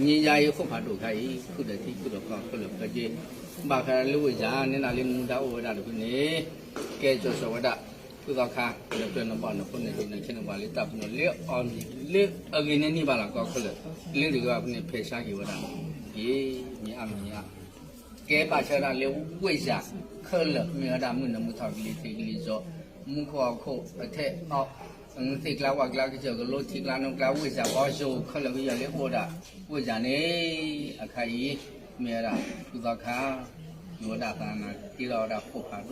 မ့ၢ်ယါအံၤ ဃိၣ်ဖးဒိၣ်ခါအံၤ ခုၣ်ဒီးထံ ခုၣ်ဒီးကီၢ် ခဲလၢာ်ခဲဆ့ ဘၣ်ဃးလၢဝ့ၢ်ယၤ နဲဒၣ်လၢနမူဒါအိၣ်ဝဲဒၣ်တဖုန့ၣ် ကဲကၠီၤစီၤဝဲဒၣ် ဖုသီခါ လၢပျၢၤနဘီၣ်နဖိန့ၣ် ဒုးနၢ်ဆဲန့ၣ်ပှၤလၢတၢ်ပနီၣ်လၢအီၤမံၤ လၢအဂ့ၤန့ၣ်န့ၢ်ဘၣ်လၢ်ကီခဲလၢာ် လၢတဂၤဖုန့ၣ် ဖဲးဆါက့ၤဝဲဒၣ် ယ့ၢ် မ့ၢ်အါမ့ၢ်အါ ကဲဘၣ်ဆၣ်ဒၣ်လၢဝ့ၢ်ယၤ ခဲလၢာ်မ့ၢ်ဝဲဒၣ်မုၢ်နံၤမုၢ်ထီၣ်ကလံၤထံးကလံၤစိး မူခိၣ်ဟီၣ်ခိၣ်အထဲအီၤ သ့ၣ်ကျါဝၣ်ကျါကစၢၢ်ကလိ ထံကျါနိကျါ ဝ့ၢ်ယၤဘီစိၤ ခဲလၢာ်ကယီၤလၢအိၣ်ဒၣ် ဝ့ၢ်ယၤန့ၣ် အခါအံၤ မ့ၢ်ဝဲဒၣ် ဖုသီခါ ယိၤဝဲဒၣ်သးနၤ တ့ထီၣ်ဝဲဒၣ်ဃိၣ်ဖး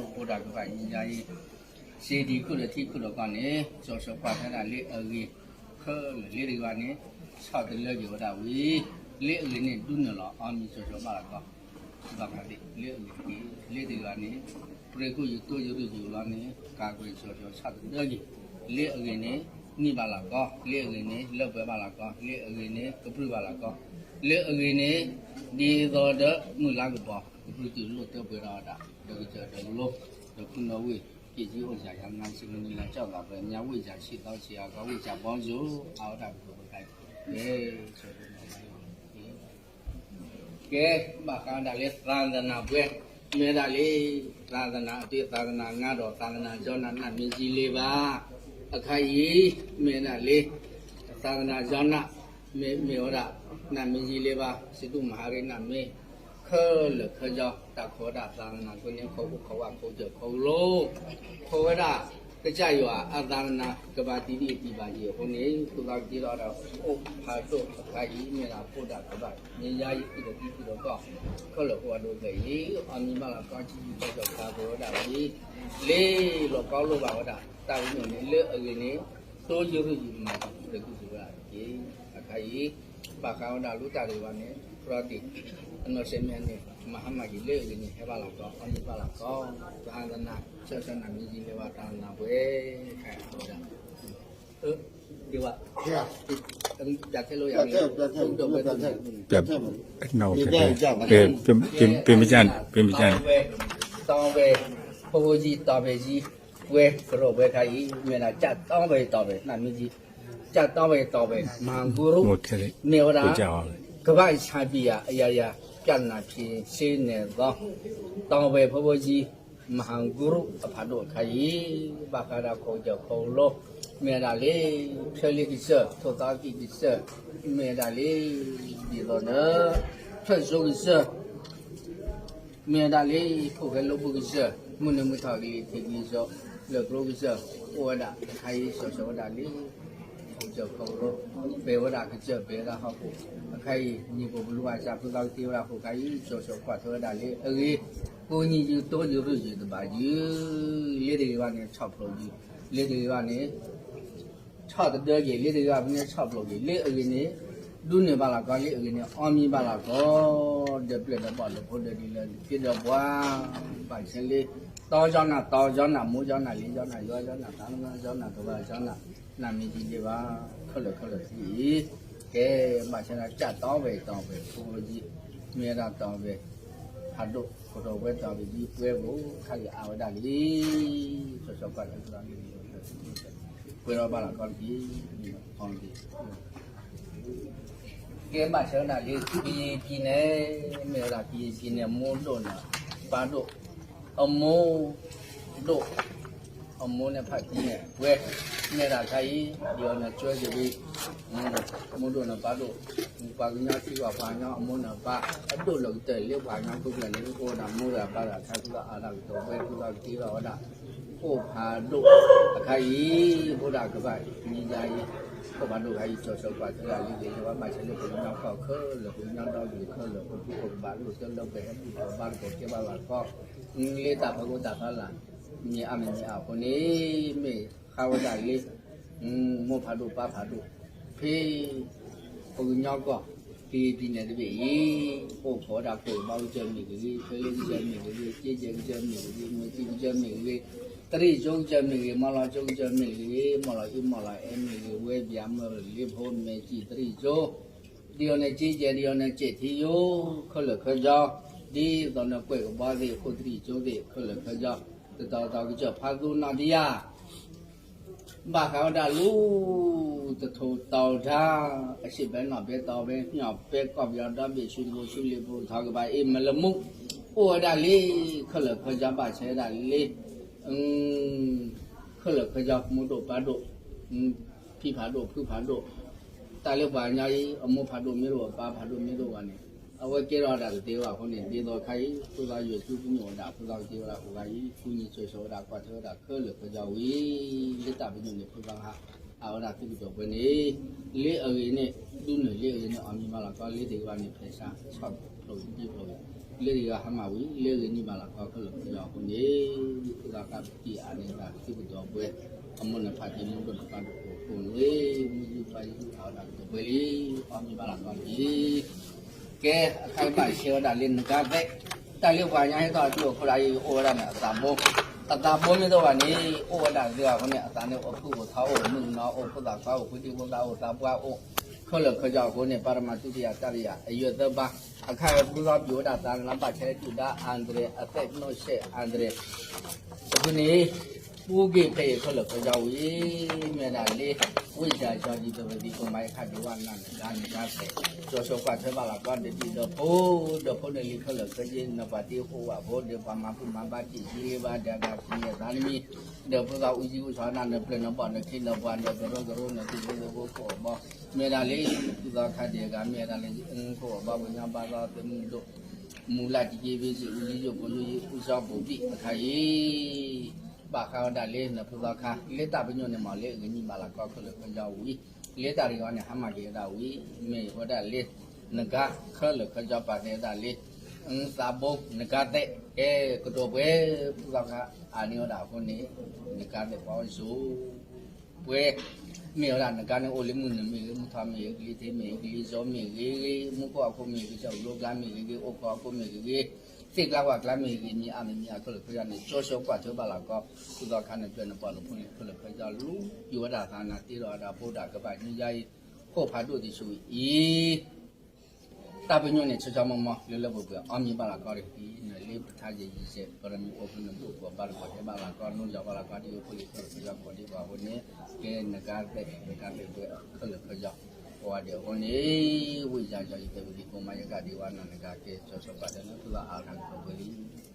ဒိၣ် အိၣ်ဒၣ်ကဘၣ်ယါအံၤ စ့ဒံးခုၣ်ဒီးထံခုၣ်ဒီးကီၢ်န့ၣ် ကၠီၤစီၤကွၢ်ထဲဒၣ်လၢအဂ့ၤ ခဲလၢာ်လၢတဂၤန့ၣ် ဆီၣ်သနၢက့ၤဝဲဒၣ်ဝံၤ လၢအဂ့ၤန့ၣ် ဒုးနုာ်လီၤအီၤမံၤကၠီၤစီၤဘၣ်လၢ်ကီ ဘၣ်ဃးဒ်လၢအဂ့ၤတက့ၢ် လၢတဂၤန့ၣ် ပြ့ကူၣ်ယတိယရူၢ်ယလီၤန့ၣ် ကးကွံာ်ကၠီၤစီၤဆီၣ်သနၢက့ၤ လၢအဂ့ၤန့ၣ် န့ၢ်ဘၣ်လၢ်ကီ လၢအဂ့ၤန့ၣ် လၢပှဲၤဘၣ်လၢ်ကီ လၢအဂ့ၤန့ၣ် ကပြုၢ်ဘၣ်လၢ်ကီ လၢအဂ့ၤန့ၣ် ဒ်သိးဒီးမုၢ်လါကပီၤ ကပြုၢ်တုၤလိၣ်တၢပှဲၤဒီးဝဲဒၣ် ဒီးကစၢၢ်ဒီးကလိ ဒီးဖုနီၣ်ဝ့ၢ် က့ၤကံအိၣ်စၢ်ယၤ နါစံမနုၤလၢကၠီၣ်သးပှဲၤ မ့ၢ်ဝ့ၢ်ယၤဆံးသီဆံးအဂီၢ် ဝ့ၢ်ယၤဘီစိၤ အဝဲဒၣ်ကတိၤပတၢ် ကဲ ကဲ ဘၣ်ဃးဒၣ်လၢသးသနၢ်ပှဲၤ မ့ၢ်ဝဲဒၣ်လၢ သးသနၢ်အတု သးသနၢ်နါဒီး သးသနၢ်ယီနၢ် နၢ်မ့ၢ်ယံလ့ဘၣ် အခါအံၤ မ့ၢ်ဝဲဒၣ်လၢ သးသနၢ်ယီနၢ် မ့ၢ်မ့ၢ်ဝဲဒၣ် နၢ်မ့ၢ်ယံလ့ဘၣ် စတူၢ်မဟါရ့ နၢ်မ့ၢ် ခဲလၢာ်ခဲဆ့ တၢ်ခိးဝဲဒၣ်သးသနၢ်ကွံာ်န့ၣ် ခိခိၣ်ခိၣ်ဝါခိၣ်စၢၢ်ခိၣ်လိ ခိးဝဲဒၣ် ကစၢ်ယွၤအသးသနၢ် ကဘၣ်တံၤဒံးတံၤဘၣ်ယံၤအဃိန့ၣ် ဃုသီကတ့ထီၣ်ဒီး အိၣ်ဖးဒိၣ်အခါအံၤ မ့ၢ်ဒၣ်အိၣ်ဒၣ်ကဘၣ် မ့ၢ်ယါအံၤ ခုၣ်ဒီးထံခုၣ်ဒီးကီၢ် ခဲလၢာ်ဃိဒိၣ်ကဲအံၤ အီၤမံၤဘၣ်လၢ်ကီ ဆံးဆံးကီၢ်ကီၢ် ကၤပှဲၤဝဲဒၣ်ဝံၤ လ့လိာ်ကီလိဘၣ်ဝဲဒၣ် တၢ်ဝံၤန့ၣ် လၢအဂ့ၤန့ၣ် တိယရူၢ်ယံၤမၤတံၤ ခုၣ်ဒီးထံခုၣ်ဒီးကီၢ်ဝဲဒၣ်တက့ၢ် အခါအံၤ ဘၣ်ဃးဝဲဒၣ်လူၤတၢ်တဂ့ၤဘၣ်န့ၣ် ကြၢးတ့ၢ် အနီၢ်စဲးမ့ၢ်န့ၣ် မၤဟါမၢ်က့ၤလၢအဂ့ၤန့ၣ် ဟဲဘၣ်လၢ်ကီ အီၤမံၤဘၣ်လၢ်ကီ သးသနၢ် ဆၢဆၢနၢ်မ့ၢ်ယံလ့ဘၣ် သးသနၢ်ပှဲၤ ခါအံၤ ဒ်ဝဲ ပျးထဲလိယၤ ပျးထဲ ပျးထဲ ပျးထဲ ပမ့ၢ်ကၢ်န့ၣ် ပမ့ၢ်ကၢ်န့ၣ် တီဝဲ ဖိဖိယံ တီဝဲယံ ပှဲၤကရိၣ်ပှဲၤခါအံၤ မ့ၢ်ဒၣ်ကၢ်တီဝဲတီဝဲ နၢ်မ့ၢ်ယံ ကၢ်တီဝဲတီဝဲ မဟါကရူၢ် မ့ၢ်ဝဲဒၣ် ကဘၣ်ဆါဘံယၤ အယၤယၤ ပျးနၢ်ဖံးစ့နဲၣ်သီ တီဝဲဖိဖိယံ မဟါကရူၢ်အဖးဒိၣ်အခါအံၤ ဘၣ်ဃးဒၣ်ခိၣ်စၢၢ်ခိၣ်လိ မ့ၢ်ဝဲဒၣ်လၢ ဖျၢလ့ကစၢၢ် ထိၣ်သီကံၢ်ကစၢၢ် မ့ၢ်ဝဲဒၣ်လၢ ဒ်သိးဒီး ဖျၢၣ်စိကစၢၢ် မ့ၢ်ဝဲဒၣ်လၢ ခိၣ်ဃဲလိပူၤကစၢၢ် မုၢ်နံၤမုၢ်ထီၣ်ကလံၤထံးကလံၤစိး လၢကျိကစၢၢ် အိၣ်ဝဲဒၣ်အခါအံၤ စီၤစီၤဝဲဒၣ်လၢ ခိၣ်စၢၢ်ခိၣ်လိ ပှဲၤဝဲဒၣ်ကစၢၢ် ပှဲၤဝဲဒၣ်ဟီၣ်ခိၣ် အခါအံၤ နံၣ်ပိာ်ပလူအစၢ် ဖုသီကတ့ဝဲဒၣ်ဃိာ်ခါအံၤ စီၤစီၤကွၢ်ထွဲဝဲဒၣ်လၢအဂ့ၤ ကိးနံၤယုာ်တိယုာ်ရူၢ်ယုာ်တဘၣ်ယုာ် လၢတဂ့ၤဘၣ်န့ၣ် ဆီၣ်ဖျိးယုာ် လၢတဂ့ၤဘၣ်န့ၣ် ဆီၣ်သဒၢက့ၤ လၢတဂ့ၤဘၣ်ဖဲန့ၣ် ဆီၣ်ဖျိးက့ၤ လၢအဂ့ၤန့ၣ် ဒုးနုာ်ဘၣ်လၢ်ကီ လၢအဂ့ၤန့ၣ် အီမံၤဘၣ်လၢ်ကီ ဒီးပျဲၢ်ဒီးဘီၣ်ဒီးဖိဒီးလံၤလၢက့ဒီးပှၤ ဘၣ်ဆၣ်လၢ တီယီနၢ် တီယီနၢ် မိၢ်ယီနၢ် လံၤယီနၢ် ယွၤယီနၢ် သးယီနၢ် ကဘၣ်ယီနၢ် နၢ်မ့ၢ်ယံလ့ဘၣ် ခဲလၢာ်ခဲလၢာ်သံအံၤ ကဲ ဘၣ်ဆၣ်ဒၣ်ကၢ်တီဝဲတီဝဲ ဖိယံ မ့ၢ်ဝဲဒၣ်တီဝဲ ဖးဒိၣ် ခိၣ်တီဝဲတီဝဲယံပှဲၤဘိ ခါဂ့ၤအါဝဲဒၣ်လံ စီၤစီၤကွၢ်ထွဲ ပှဲၤဒီးဘၣ်လၢ်ကီတက့ၢ် အီၤတက့ၢ် ကဲဘၣ်ဆၣ်ဝဲဒၣ်လၢ ကယံၤပံၤန့ၣ် မ့ၢ်ဝဲဒၣ်ကယံၤပံၤန့ၣ် မိၢ်ဒိၣ်န့ၣ် ပၢ်ဒိၣ် အမိၢ်ဒိၣ် အမိၢ်န့ၣ်ဖးကံန့ၣ် ပှဲၤ မ့ၢ်ဒၣ်ခါအံၤ ဒ်အီၤန့ၣ်ကၠွဲက့ၤဝံၤ မိၢ်ဒိၣ်န့ၣ်ပၢ်ဒိၣ် ပှၤကညီထံဂီၢ်ပှၤကညီအမိၢ်န့ၣ်ပၢ် အဒိၣ်လၢကတၢၢ်လၢပှၤကညီဖိကျၢၢ်န့ၣ် အိၣ်ဝဲဒၣ်မိၢ်ဒၣ်ပၢ်ဒၣ်ခါ ဖုသီအါဒၣ်ကတီၢ်ဝဲ ဖုသီကတ့ထီၣ်ဝဲဒၣ် အိၣ်ဖးဒိၣ် အခါအံၤ အိၣ်ဒၣ်ကဘၣ်မံၤယါအံၤ အိၣ်ဖးဒိၣ်ခါအံၤ စီၤစီၤကွၢ်ထွဲဒၣ်လံ က့ၤလၢပှၤဘၣ်ဆၣ်လၢပှၤကညီကီၢ်ခဲလၢာ် ပှၤကညီဒီကလုာ်ခဲလၢာ် ပှၤကူပှၤကဘၣ်လိာ်တၢ်လၢပှဲၤဟဲဘူၣ်ထီၣ်ဘါသကိးကဲဘၣ်လၢ်ကီ လၢတၢ်ဖးခိၣ်တၢ်ဖးလာ် မ့ၢ်အါမ့ၢ်မ့ၢ်အါအဃိန့ၣ် မ့ၢ်ဃါဝဲဒၣ်လၢ မိၢ်ဖးဒိၣ်ပၢ်ဖးဒိၣ် ဖဲ ပှၤကညီကီၢ် ကယံၤပံၤန့ၣ်တဘ့ၣ်အံၤ အိၣ်ခိးဝဲဒၣ်ခိၣ်ဘီကစၢၢ်မ့ၢ်ဂ့ၤ ဖဲလ့ကစၢၢ်မ့ၢ်ဂ့ၤ က့ကဲကစၢၢ်မ့ၢ်ဂ့ၤ မဲာ်ကံကစၢၢ်မ့ၢ်ဂ့ၤ တရံးကၠိကစၢၢ်မ့ၢ်ဂ့ၤ မီၢ်လီၤကၠိကစၢၢ်မ့ၢ်ဂ့ၤ မီၢ်လီၤအံၣ်မီၢ်လီၤအဲၣ်မ့ၢ်ဂ့ၤ ဝဲပၠးမၢလ့ဖိမဲာ်ကံတရံးကၠိ ဒ်အီၤန့ၣ်က့ကဲ ဒ်အီၤန့ၣ်ကဲထံယိ ခဲလၢာ်ခဲဆ့ ဒ်သိးန့ၣ်ကွဲးကဘီသ့ၣ် ခိၣ်တရံးကၠိသ့ၣ် ခဲလၢာ်ခဲဆ့ တတီၤတတီၤကစၢၢ်ဖးသူနီၢ်တယၢ် ဘၣ်ဃးဝဲဒၣ်လူၤ တထိးတီၤထါ အဆံးဘဲနီၣ်ဘဲတီၤဘဲ မ့ၢ်အီၤပဲကီၢ်ပယီၤဒီဘ့ၣ် ဆူတဘိဆူလ့ပူၤထီကဘၣ်အ့ၣ် မ့ၢ်လၢမူ အိၣ်ဝဲဒၣ်လံ ခဲလၢာ်ခဲဆ့ဒၣ်လံ ခဲလၢာ်ခဲဆ့ မိၢ်ဒိၣ်ပၢ်ဒိၣ် ဖံဖးဒိၣ်ဖုဖးဒိၣ် တၢ်လၢပှၤကညီအံၤ အမိၢ်ဖးဒိၣ်မ့ၢ်တအိၣ် အပၢ်ဖးဒိၣ်မ့ၢ်တအိၣ်ဘၣ်န့ၣ် အဝဲကဲထီၣ်ဝဲဒၣ်တသ့ဘၣ်အဃိန့ၣ် ဒ်သိးခါအံၤ ဖိသီယွၤစုကညီၤဝဲဒၣ် ဖိသီကက့ၤဝဲဒၣ်အဃိခါအံၤ ကူညီဆၢဆၢဝဲဒၣ် ကွၢ်ထွဲဝဲဒၣ်ခဲလၢာ်ခဲဆ့ဝံၤ လၢတၢ်ပညိၣ်န့ၣ် ဖိသီခါ အဝဲဒၣ်သုကတီၢ်ပှဲၤန့ၣ် လၢအဂ့ၤန့ၣ် ဒုးနုာ်လၢအဂ့ၤန့ၣ် အီၤမံၤမၤလၤကီ လၢတဂ့ၤဘၣ်န့ၣ် ဖဲးဆါဆီၣ်ဖျိးဒံဖျိး လၢတဂ့ၤဟါမၢ်ဝံၤ လၢအဂ့ၤန့ၣ်မၤလၤကီခဲလၢာ်ခဲဆ့အဃိန့ၣ် ဖိသီခါပကံၢ်အါန့ၢ်တၢ်သုကတီၢ်ပှဲၤ အမိၢ်န့ၣ်ဖးတံၢ် မိၢ်ဒိၣ်န့ၣ်ပၢ်ဒိၣ်အဃိန့ၣ် မုၢ်ယူၢ်ပၢ်ယူၢ်အဝဲဒၣ်ကတီၢ်ပှဲၤလံ အီၤမံၤမၤလၤကီတက့ၢ် ကဲ အခါကဘၣ်ဆှၢဝဲဒၣ်လၢနကါသဲး တၢ်လၢပှၤကညီဟဲထီၣ်အဒူၣ်အခိၣ်ဒၣ်အံၤ အိၣ်ဝဲဒၣ်န့ၣ် အသးဘိ အသးဘိမ့ၢ်တအိၣ်ဘၣ်န့ၣ် အိၣ်ဝဲဒၣ်သ့ဘၣ်အဃိန့ၣ် အသးန့ၣ်အိၣ်ဖုၣ်အိၣ်ထီအိၣ်မုၢ်နီၤ အိၣ်ဖိသၣ်ခွါအိၣ် ဖိဒံဖိသၣ်အိၣ် သးပှၢ်အိၣ် ခဲလၢာ်ခဲဆ့အဃိန့ၣ် ပထမ ဒုတိယ တတိယ အယွဲၢ်သၢဘါ အခါပူၤသီပျိၣ်ဝဲဒၣ်သးန့ၣ်လီၤ ဘၣ်ဆဲးတူၢ်ဒါ အန္တရာယ် အသက်နှောင့်ယှက် အန္တရာယ် အဃိန့ၣ် ပူက့ၤဖဲအံၤခဲလၢာ်ခဲဆ့ဝံၤ မ့ၢ်ဝဲဒၣ်လၢ ဝ့ၢ်ယၤယီၤယံၤသပသံ ကိးမၤယခါဒံးဝဲနၤနကါနကါသဲး ကၠီဆိကွၢ်ထွဲဘၣ်လီၤကီ ဒီးဒံၣ်ဒီးဖိ ဒီးဖိန့ၣ်လံခဲလၢာ်ခဲဆ့ နပှၤတ့ဟိဝဲဖိ ဒီးပှၤမၤဘူၣ်မၤဘါတံၢ်ယံၤလၢဘါ ဒီးအဂၤကံၣ်အသးနမံၤ ဒီးဖိသၣ်အူကံအူဆီနၤ နပျဲၢ်နဘီၣ်နခ့နပှၤ နကရၢကရိနသုးဖိသၣ်ဖိခိၣ်အဘီ မ့ၢ်ဝဲဒၣ်လၢ ဖိသီခါဒံးအဂၤ မ့ၢ်ဝဲဒၣ်လၢ ခိၣ်အဘီပှၤကညီဘါသီသုးမုၢ်ဒိၣ် မူလၢ်တက့ဘ့ၣ်စ့ၢ် အူကံယိၣ်ဖိယိၣ်ယံၤ အူစီၣ်ပိာ်ဘံၣ်အခါအံၤ ဘၣ်ဃးဝဲဒၣ်လၢနဖိသီခါ လၢတၢ်ပညိၣ်န့ၣ်မ့ၢ်လၢအဂ့ၤန့ၣ်မၤလၤကီခဲလၢာ်ခဲဆ့ဝံၤ လၢတၢ်တဂ့ၤအံၤန့ၣ် ဟါမၢ်က့ၤဝဲဒၣ်ဝံၤ မ့ၢ်ဝဲဒၣ်လၢ နကါခဲလၢာ်ခဲဆ့ပာ်သဲဝဲဒၣ်လၢ သးဘိနကါသဲး ကဲကတီၢ်ပှဲၤ ဖိသီခါအါန့ၢ်ဝဲဒၣ်အဃိန့ၣ် နကါသဲးပှၤအိၣ်ဆိး ပှဲၤ မ့ၢ်ဝဲဒၣ်နကါန့ၣ်အိၣ်လၢမုၢ်နုာ်မ့ၢ်ဂ့ၤ မုၢ်ထီၣ်မ့ၢ်ဂ့ၤ ကလံၤထံးမ့ၢ်ဂ့ၤ ကလံၤစိးမ့ၢ်ဂ့ၤဂ့ၤ မူခိၣ်အခိၣ်မ့ၢ်ဂ့ၤ ကစၢၢ်လိကျါမ့ၢ်ဂ့ၤဂ့ၤ အိၣ်ခိးအခိၣ်မ့ၢ်ဂ့ၤဂ့ၤ သ့ၣ်ကျါဝၣ်ကျါမ့ၢ်ဂ့ၤ မံၤအါမံၤမံၤအါခဲလၢာ်ခဲဆ့န့ၣ် ကၠီဆိကွၢ်ထွဲဘၣ်လီၤကီ ဖိသီခါန့ၣ် ပျဲၢ်နပှၤလၢဖိန့ၣ် ခဲလၢာ်ခဲဆ့လူၤ ယိၤဝဲဒၣ်သးနၤတ့ထီၣ်ဝဲဒၣ်ဖိဒၣ်ကဘၣ်ညါယါအံၤ ခိၣ်ဖးဒိၣ်တဆူၣ်အံၤ တၢ်ပညိၣ်န့ၣ် ဆီဆီမိၢ်မိၢ် လၢလၢပှဲၤပှဲၤ အီၣ်မံၤဘၣ်လီၤကီတက့ၢ် နလၢပထါယံၤယံၤစဲး ပရမံၤအိၣ်ဖဲနဘူးကီၢ်ဘါတကီၢ် တဲဘၣ်လီၤကီ နိယီၤဘၣ်လီၤကီ ဒ်ယိဖိလံၤခဲလၢာ်ခဲဆ့ကိးဒံးပှၤအဃိန့ၣ် ကဲနကါသဲး နကါသဲးပှဲၤ ခဲလၢာ်ခဲဆ့ ပဝဲဒၣ်အဃိန့ၣ် ဝ့ၢ်ယၤယီၤယံၤသပသံ ကိးမၤယကါဒံးဝဲနၤနကါ ကဲကၠီဆိကွၢ်ထွဲလၢဖိသီအါတၢ်ကတီၢ်ပှဲၤလံ